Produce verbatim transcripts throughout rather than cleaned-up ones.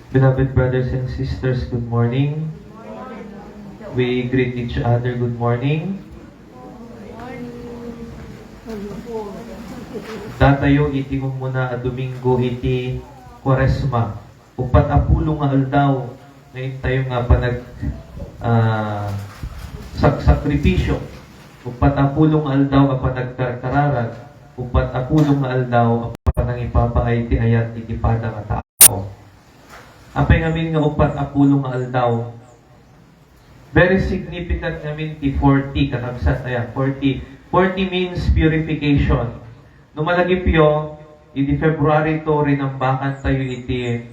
Beloved brothers and sisters, good morning. We greet each other, good morning. Datayo iti umuna a Domingo iti Kuaresma. Uppat a pulo nga aldaw nga intayo nga panag, ah, saksakripisyo. Uppat a pulo nga aldaw a panagkarkararag. Uppat a pulo nga aldaw a panangipapaay ti ayat iti pada nga tao. Apay ngamin nga uppat a pulo nga aldaw? Very significant ngamin ti forty, kakabsat, ayan, forty. Forty means purification. No malagipyo, idi February two, rinambakan tayo iti,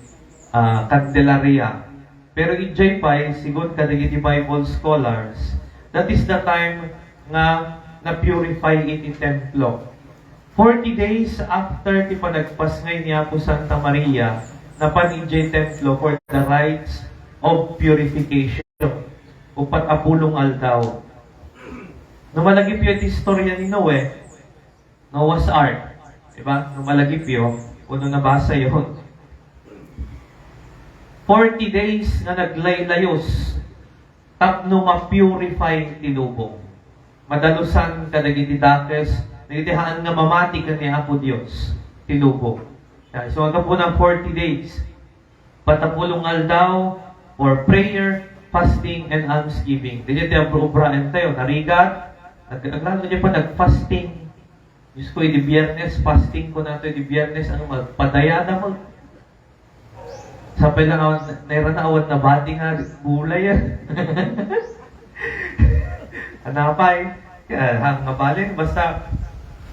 ah, Candelaria. Pero idiay pay, sigun kadagiti Bible scholars, that is the time nga na-purify iti templo. Forty days after ti panagpasngay ni Apo Santa Maria, napan idiay templo for the rites of purification. Uppat a pulo nga aldaw. No malagipyo ti istorya ni Noe, Noah's Ark. Diba? No malagipyo, uno nabasa yon. Forty days nga naglaylayos tapno ma-purify ti lubong. Madalusan kadagiti dakes, dagiti haan nga mamati ken ni Apo Dios ti lubong. Yan. So, ang kapunan, forty days. Uppat a pulo nga aldaw for prayer, fasting, and almsgiving. Dagiti obra-obraentayo, narigat, nag-, naglalo niya pa nag-fasting. Diyos ko, idi Biyernes, fasting ko na to, idi Biyernes, ang magpadayada mo. Sapay lang awan, nairana awan nabati nga gulay, ah. Anapay, kaya, ha, nga balin, basta,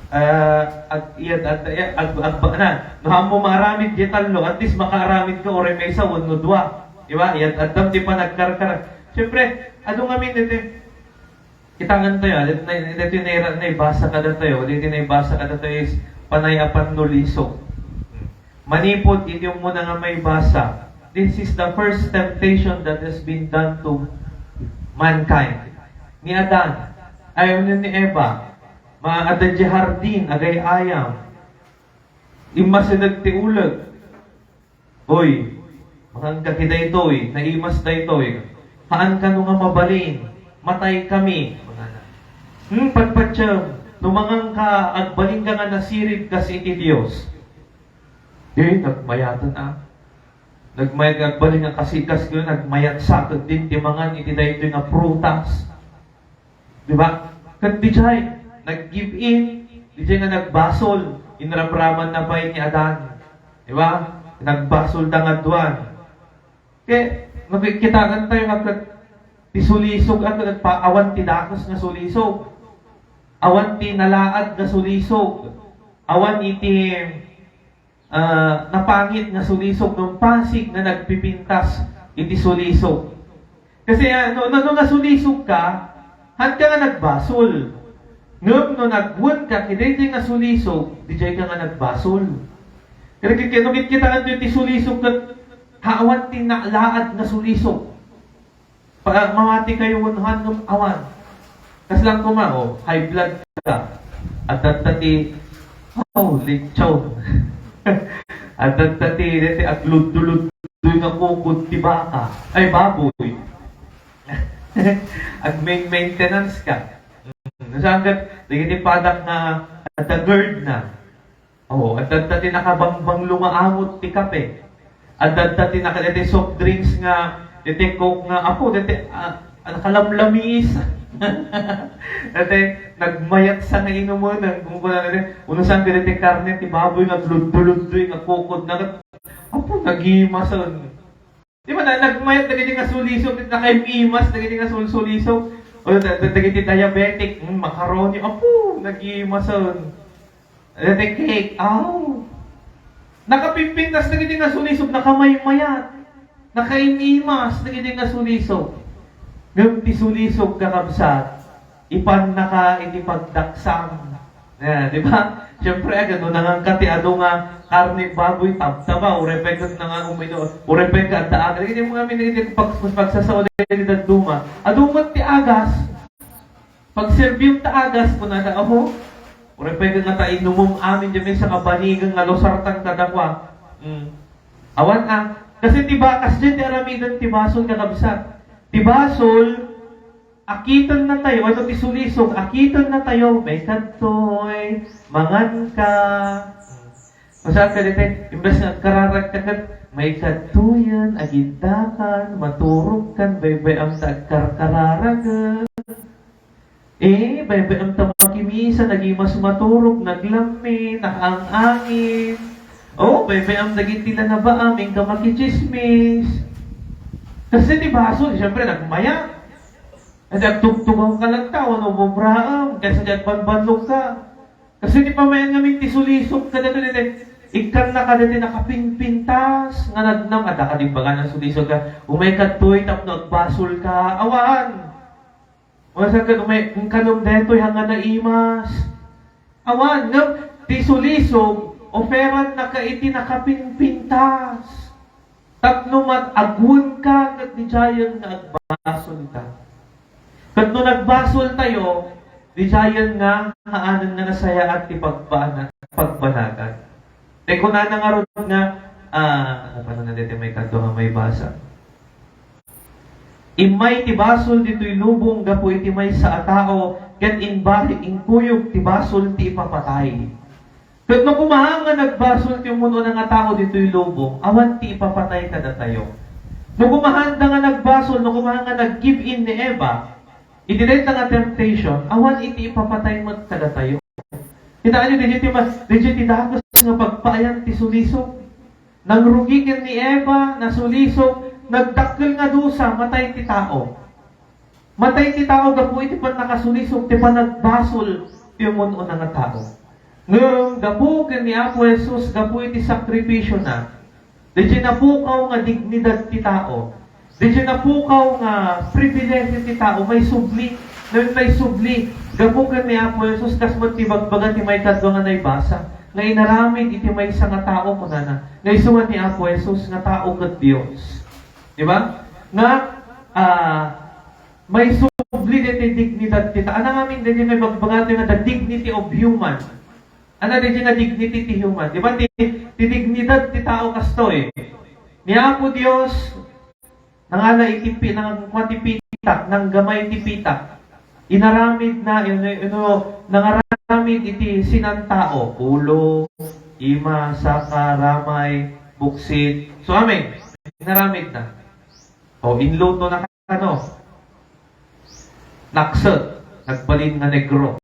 ah, ag-, iyad, at, iyad, ag-, ag-, na, no, haan mo maaramid, di tallo, at least makaaramid ka, oray maysa, wenno dua. Di ba? Iyad, addam ti panagkarkar. Siyempre, adu ngamin, iti, Kitangan tayo, ah, dito na, dito yung naira-, naibasa kadatayo, dito yung naibasa kadatayo is panay a pannulisog. Manipud iti umuna nga maibasa, this is the first temptation that has been done to mankind. Ni Adan, ay, ni Eva, maadda di hardin, agay-ayam, immasideg ti uleg. Uy, manganka ki daytoy, naimas daytoy. Haan kano nga mabalin, matay kami. Kungana. Hmm, patpatiem, no manganka, agbalinka nga nasirib kas iti Dios. Di, nagmayaten, ah. Nagmayat nga agbalin nga kasi kas, nagmayat sa, ket din ti mangan iti daytoy nga prutas. Di ba? Ket dijay, nag-give in, dijay nga nagbasol, inramramanna pay ni Adan. Di ba? Nagbasol da nga duan. Kay, makikitakan tayo nga ket ti sulisog at nagpa-, awan ti dakes nga sulisog. Awan ti nalaad nga sulisog. Awan iti ah, napangit nga sulisog, no, pasig nga nagpipintas iti sulisog. Kasi, ah, no, no, no nasulisog ka, haan ka nga nagbasol. Ngem no nagwen ka, ket daytoy nga sulisog, dijay ka nga nagbasol. Kaya kit-, no kitkitaen ti sulisog ket awan ti nalaad nga sulisog. Pa-, mamati kayo wenno haan ngem awan. Kasla koma, oh, high blood ka. Adda ti, oh, lechon. Adda ti, ti agluddo-luddoy nga kukod ti baka. Ay, baboy. Ag-main-maintenance ka. Mm, saan ka, dagiti padak nga adda GERD na. Oo, adda ti nakabangbanglo nga amot ti kape. Adda ti naka-, deti soft drinks nga, deti Coke nga, apo, deti, ah, ah, nakalamlamis. Deti nagmayat sa nga inumen, ang kung kuna deti, uno saan deti karne ti baboy nga gluddo-luddoy nga kukod na, apo, nagimasen. Di ba, na, nagmayat dagiti nga sulisog, nakaimas dagiti nga sulsulisog. O, da-, da-, dagiti diabetic, mm, macaroni, apo, nagimasen. Dagiti cake, aw. Nakapimpintas dagiti nga sulisog, nakamaymayat. Nakaimas dagiti nga sulisog. Ngem ti sulisog, kakabsat, ipannaka iti pagdaksam. Eh, di ba? Siyempre, agad, no, nanganka ti adu nga karne baboy, tabtaba, uray pay ket nanga umino, uray pay ket adda agas. Dagiti mga minigit pag-, pagsasao dagiti dadduma. Adu met ti agas. Pagserbiam ta agas, kunana, "Aho, uray pay ket ngata inumom amin, diay maysa nga banigen nga losartan kadakua." Mm. Awan a, Kasi ti ba-, kasdiay ti aramiden ti basol, kakabsat. Ti basol, akitennatayo, wenno ti sulisog, akitennatayo, "Maikadtoy, manganka." Masakit iti, imbes nga agkararagka ket, "Maikadtoyen, agiddakan, maturogkan, baybay-am ta agkarkararagen." Eh, baybay-am ta makimisan, nagimas maturog, naglammi, nakaang-angin. Oh, baybay-am dagiti lanabaam, inka makichismis. Kasi ti basol, siyempre, nagmaya. Adi agtugtugaw ka lang tao, no, bubraam, kasi di agbanbannog ka. Kasi ti pamayan ngamin ti sulisog, kada, kada, kada, ikkan na kada ti nakapinpintas, nga nagnam, ada ka di baga ng sulisog ka, "Umay kadtoy, tapno agbasol ka." Awan. Masakit, umay, ang kanam detoy, hanga naimas. Awan, ngem, ti sulisog, operan na ka iti nakapinpintas. Tapno mag-agwan ka, ket didiayen nga agbasol ka. Ket no nagbasol tayo, didiayen nga haanen nga nasayaat ti pagbaana-, pagbanagan. Ti kunana ngarud nga, ah, ano pa na dito may kanto nga may basa? "Immay ti basol ditoy lubong gapu iti maysa a tao, ket imbalik inkuyog ti basol ti ipapatay." Ket no kumaha nga nagbasol ti ummun-una nga tao ditoy lubong, awan ti ipapatay kadatayo. No kumahaanda nga nagbasol, no kumaha nga nag-give in ni Eva, iti dayta nga temptation, awan iti ipapatay met kadatayo. Kitaenyo, didiay ti ma-, didiay ti dakes nga pagpaayan ti sulisog. Nangrugi ken ni Eva, nasulisog, nagdakkel nga dusa, matay ti tao. Matay ti tao gapu iti pannakasulisog ti panagbasol ti ummun-una nga tao. Ngem gapu ken ni Apo Jesus, gapu iti sakrifisiona, didiay napukaw nga dignidad ti tao, didiay napukaw nga pribilehiyo ti tao, maisubli, ngem maisubli, gapu ken ni Apo Jesus, kas met ti ibagbaga ti maikadua nga naibasa, nga inaramid iti maysa nga tao, kunana, nga isu nga ni Apo Jesus nga tao ket Dios. Di ba? Nga, ah, maisubli daytoy dignidad ti ta-, ano ngamin daytoy nga ibagbagato nga the dignity of human? Ano daytoy nga dignity ti human? Di ba? Ti, ti dignidad ti tao kastoy. Ni Apo Dios, nangala iti pi-, nangkua ti pitak, nanggamay ti pitak. Inaramid na, ino, ino, nangaramid iti sinantao. Ulo, ima, saka, ramay, buksit. So, amin. Inaramid na. O, inluto na kano. Nakset. Nagbalin nga negro.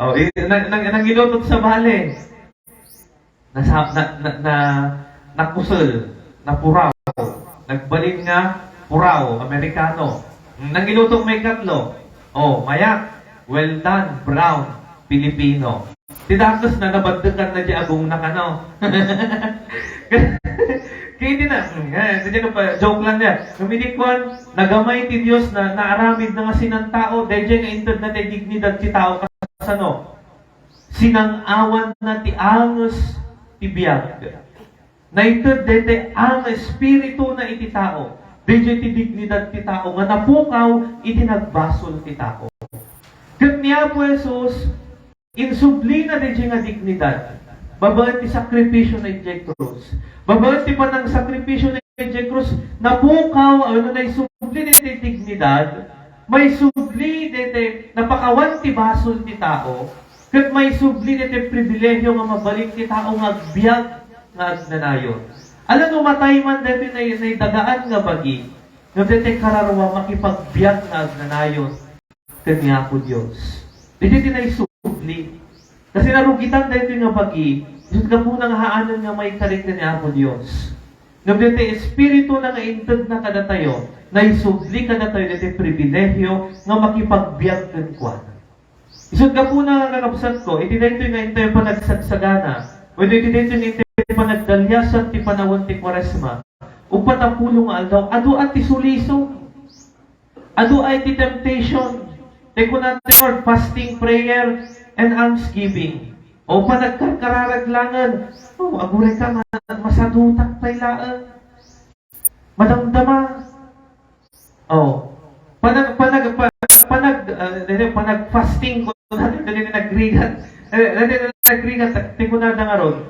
O, i-, nang, nang, nangiluto sa bale. Nasa-, na, na, na, nakusel, napuraw. Nagbalin nga puraw, Amerikano. Nangiluto may katlo. O, mayak. Well done, brown, Pilipino. Ti dakes na nabaddekan na di agong na kano. Kaya di na, mm, eh, di na pa, joke lang niya. Naminikwan, nagamay ti Dios na naaramid na nga sinantao, daydiay nga inted na ti dignidad ti tao kasano. Sinang-awan na ti anges ti biag. Naited daytoy a nga espiritu na iti tao, daydiay ti dignidad ti tao nga napukaw iti nagbasol ti tao. Ket ni Apo Jesus, insublina daydiay nga dignidad babaen ti sakripisio na idiay krus. Babaen ti panangsakripisio na idiay krus, napukaw, a, wenno naisubli daytoy dignidad, maisubli daytoy napakawan ti basol ti tao, ket maisubli daytoy pribilegio nga mabalin ti tao nga agbiag nga agnanayon. Ala no matay man daytoy nay-, naidagaan nga bagi, ngem daytoy kararua makipagbiag nga agnanayon ken ni Apo Dios. Daytoy ti naisubli. Kasi narugitan daytoy nga bagi, isut' gapuna nga haanen nga maikari ken ni Apo Dios. Ngem daytoy Espiritu na nga inted na kadatayo, naisubli kadatayo daytoy pribilegio nga makipagbiag kenkuana. Isut' gapuna nga kakabsatko, iti daytoy nga intayo panagsagsagana, wenno iti daytoy nga intayo panagdaliasan ti panawen ti Kuaresma, uppat a pulo nga aldaw, adu a ti sulisog, adu a ti temptation, ti kuna ti Lord, fasting, prayer, and almsgiving. O panagkarkararag laengen, o, aguray ka, ma-, masadutak pay laeng. Madamdama. Oh. Panag, panag, pa-, panag, ah, dali, panag-fasting ko, dali, dali, nagrigat. Eh, dali, dali, nagrigat, ti kunada ngarud.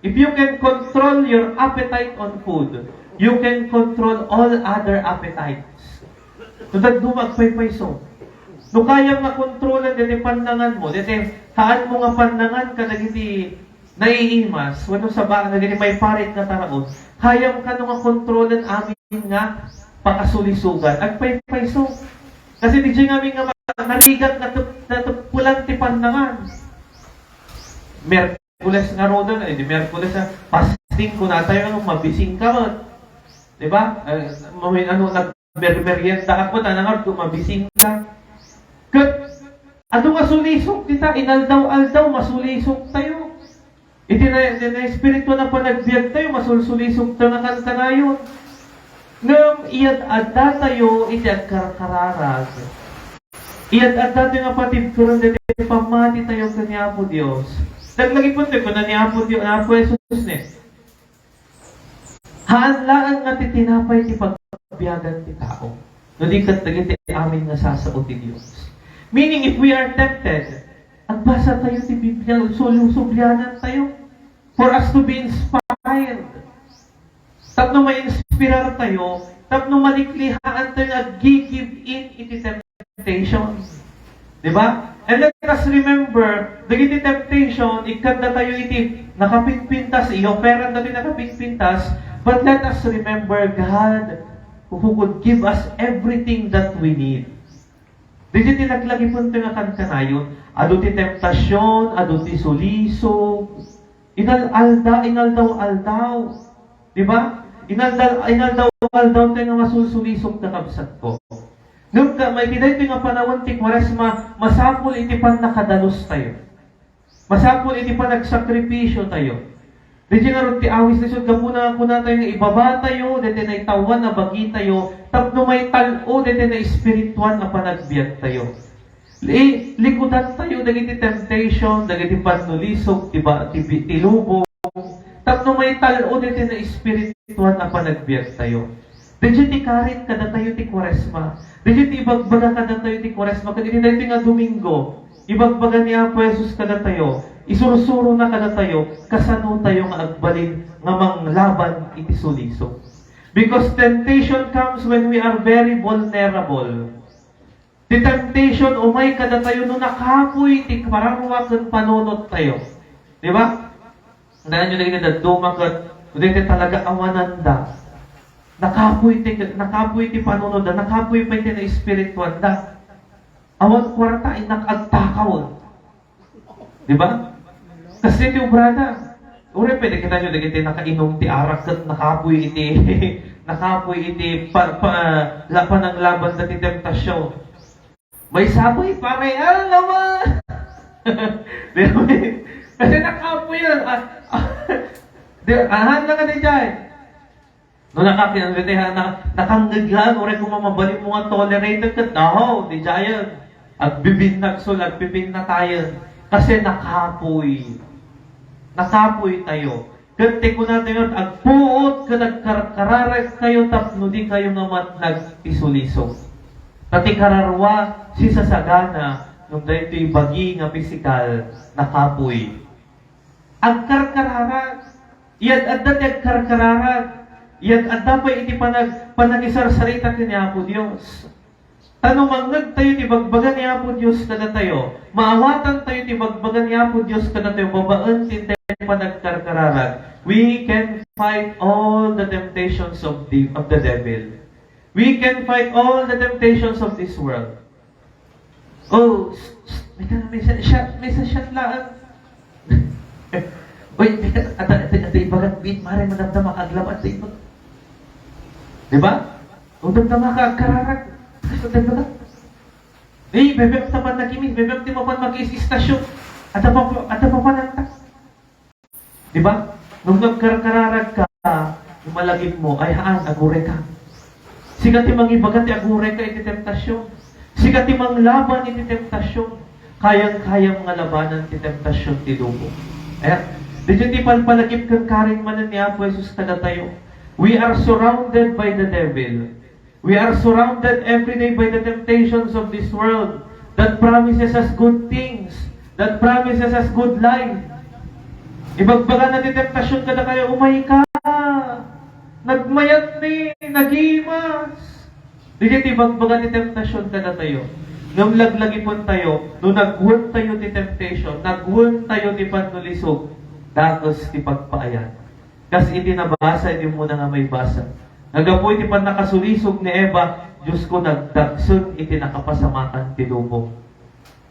If you can control your appetite on food, you can control all other appetites. No dadduma, agpaypayso. No kayam nga kontrolen daytoy pannanganmo, daytoy haanmo nga pannangan kadagiti naiimas, wenno saba, kadagiti maiparit nga taraon, kayam kano nga kontrolen amin nga pakasulisugan. Agpaypayso. Kasi diay ngamin nga ma-, narigat, natep-, nateppelan ti pannangan. Mer-, Miyerkules ngaruden, ay, di Miyerkules, ah, fasting, kunatayo, ano, mabising ka met. Di ba? Eh, mamin-, ano, nagmer-, merienda ka met, ano, ngarud, mabising ka. Ket, adu nga sulisog dita, inaldaw-aldaw, masulisog tayo. Iti na, na, na espirituan a panagbiag tayo, masulsulisog tayo nga kankanayon. Ngem iyat-adda tayo iti agkarkararag. Iyat-adda tayo nga patibkeren daytoy pammati tayo ken ni Apo Dios. Laglagipentayo, kuna ni Apo Dios, ni Apo Jesus ni, haan laeng nga ti tinapay ti pagbiagan ti tao, no di ket dagiti amin nga sasao ti Dios. Meaning, if we are tempted, agbasa tayo ti Biblia, sul-, sublianan tayo for us to be inspired. Tapno ma-inspirar tayo, tapno maliklihaan tayo nga ag-give in iti temptation. Di ba? And let us remember, dagiti temptation, ikkadda tayo iti nakapigpintas, ioperan dati nakapigpintas, but let us remember God who could give us everything that we need. Dagiti laglagipentayo nga kankanayon, adu ti temptasion, adu ti sulisog, inal-alda-, inaldaw-aldaw. Di ba? Inalda-, inaldaw-aldaw tayo nga masulsulisog, kakabsatko. Ngem ka, maitid daytoy nga panawen ti Kuaresma, masapul iti pannakadalus tayo. Masapul iti panagsakripisyo tayo. Daytoy ngarud ti awis ti sud, gapuna nga kuna tayo nga ibaba tayo daytoy naitaoan a bagi tayo tapno maital-o daytoy naespirituan a panagbiag tayo. Li-, likudan tayo dagiti temptation, dagiti pannulisog ti ba-, ti bi-, ti lubong, tapno maital-o daytoy naespirituan a panagbiag tayo. Daytoy ti karit kadatayo ti Kuaresma. Daytoy ti ibagbaga kadatayo ti Kuaresma. Ket iti daytoy nga Domingo, ibagbaga ni Apo Jesus kadatayo, isursurona kadatayo, kasano tayo nga agbalin nga manglaban iti sulisog. Because temptation comes when we are very vulnerable. Ti temptation umay kadatayo no nakapuy ti pararua ken panunot tayo. Di ba? Kitaenyo dagiti dadduma ket, dagiti talaga awananda. Nakapuy ti, nakapuy ti panunotda, nakapuy pay ti naespirituanda. Awan kuarta, innak agtakaw. Di ba? Kasi ti obrada. Uray, pwede kitaenyo dagiti nakainom ti arak ket nakapuy iti, nakapuy iti pa, pa, la, pananglabanda ti temptasion. May sabay, pare, alam naman! Di ba? Kasi nakapoy yun. Ah, ah, di, ahan lang ka di dyan. No, nakakian, na, nakangngeglaan, uray kung mamabalin mo nga tolerated ka, daw, di dyan. Agbibinnag sul, agbibinnatayan. Kasi nakapoy. Nakapoy tayo. Ket ti kunatayo, agpuot ket agkarkararagkayo tapno dikayo nga matnag ti sulisog. Ta ti kararua, sisasagana, ngem daytoy bagi nga pisikal, nakapoy. Agkarkararag. Iyad-adda ti agkarkararag. Iyad-adda pay iti panag-, panagisarsarita ken ni Apo Dios. Ta no mangngeg tayo ti bagbaga ni Apo Dios kadatayo, maawatan tayo ti bagbaga ni Apo Dios kadatayo babaen ti intay panagkarkararag. We can fight all the temptations of the, of the devil. We can fight all the temptations of this world. Oh, s-, s-, may ka, may sa-, shot, may sa-shot laang. Uy, may ka, ata, ata, ata, ibagat beat, mare, madamdama, aglamat, ata, ibagat. Di ba? O damdama ka, agkararag. Kasi damdama. Eh, bebek ta pan nakimis, bebek ti mapan makis istasyon. Ata pa, ata pa pananta. Di ba? Nung nagkarkararag ka, yung malagip mo, ay haan, agureka. Sika ti mangibaga ti agureka iti temptasyon. Sika ti manglaban iti temptasyon. Kayang-kayam nga labanan ti temptasyon ti lubong. Eh, daytoy ti palpalagip ken karin manen ni Apo Jesus kadatayo. We are surrounded by the devil. We are surrounded every day by the temptations of this world that promises us good things, that promises us good life. Ibagbagana ti temptasion kadatayo, "Umay ka! Nagmayat ni, nagimas!" Dagiti ibagbaga ti temptasion kadatayo. Ngem laglagipentayo, no nagwentayo ti temptation, nagwentayo ti pannulisog, dakes ti pagpaayat. Kas iti nabasa iti umuna nga maibasa, nga gapu iti pannakasulisog ni Eva, Diosko, nagdagsen iti nakapasamakan ti lubong.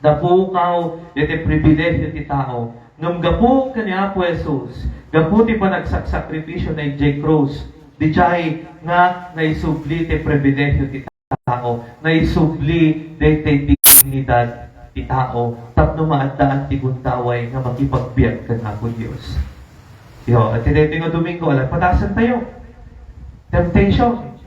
Napukaw iti pribilehiyo ti tao. Ngem gapu ken ni Apo Jesus, gapu ti panagsaksakripisio na idiay krus, dijay nga naisubli ti pribilehiyo ti tao, naisubli daytoy dignidad ti tao tapno maaddaan ti gundaway nga makipagbiag ken Apo Dios. Yo, at daytoy nga Domingo, ala, padasentayo. Temptation.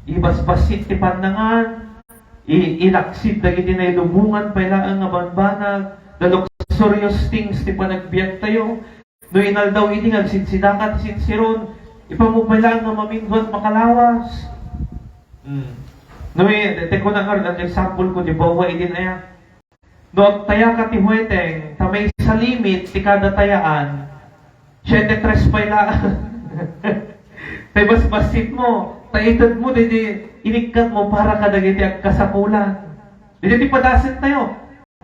Ibasbassit ti pannangan, i-, ilaksid dagiti nailubongan pay laeng nga banbanag, the luxurious things ti panagbiagtayo. No inaldaw idi nga agsidsidaka ti sitsiron, ipammok pay laeng nga mamindua makalawas. Hmm. No, eh, te, te, kuna nga, an example ko, di ba, wa idin aya? No agtayaka ti hueteng, ta maysa limit ti kada tayaan, siete tres pay laeng. Tay basbassit mo, ta ited mo, daydi inikkat mo para kadagiti agkasapulan. Daydi ti padasentayo.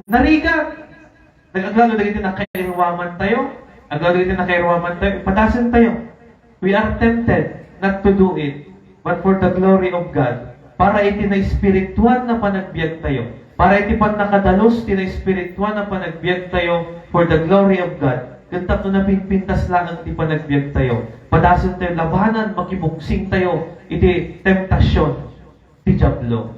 Narigat. Nag-, aglalo dagiti nakairuamantayo. Aglalo dagiti nakairuamantayo. Padasentayo. We are tempted not to do it, but for the glory of God. Para iti naespirituan a panagbiagtayo. Para iti pannakadalus ti naespirituan a panagbiagtayo for the glory of God. Ken tapno napinpintas laeng ti panagbiagtayo. Padasentayo labanan, makibuksingtayo iti temptasion ti Diablo.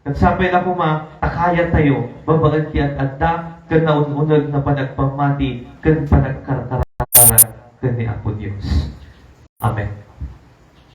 Ket sapay la koma ta kayatayo babaen ti ad-adda ken naun-uneg nga panagpammati ken panagkarkararag ken ni Apo Dios. Amen.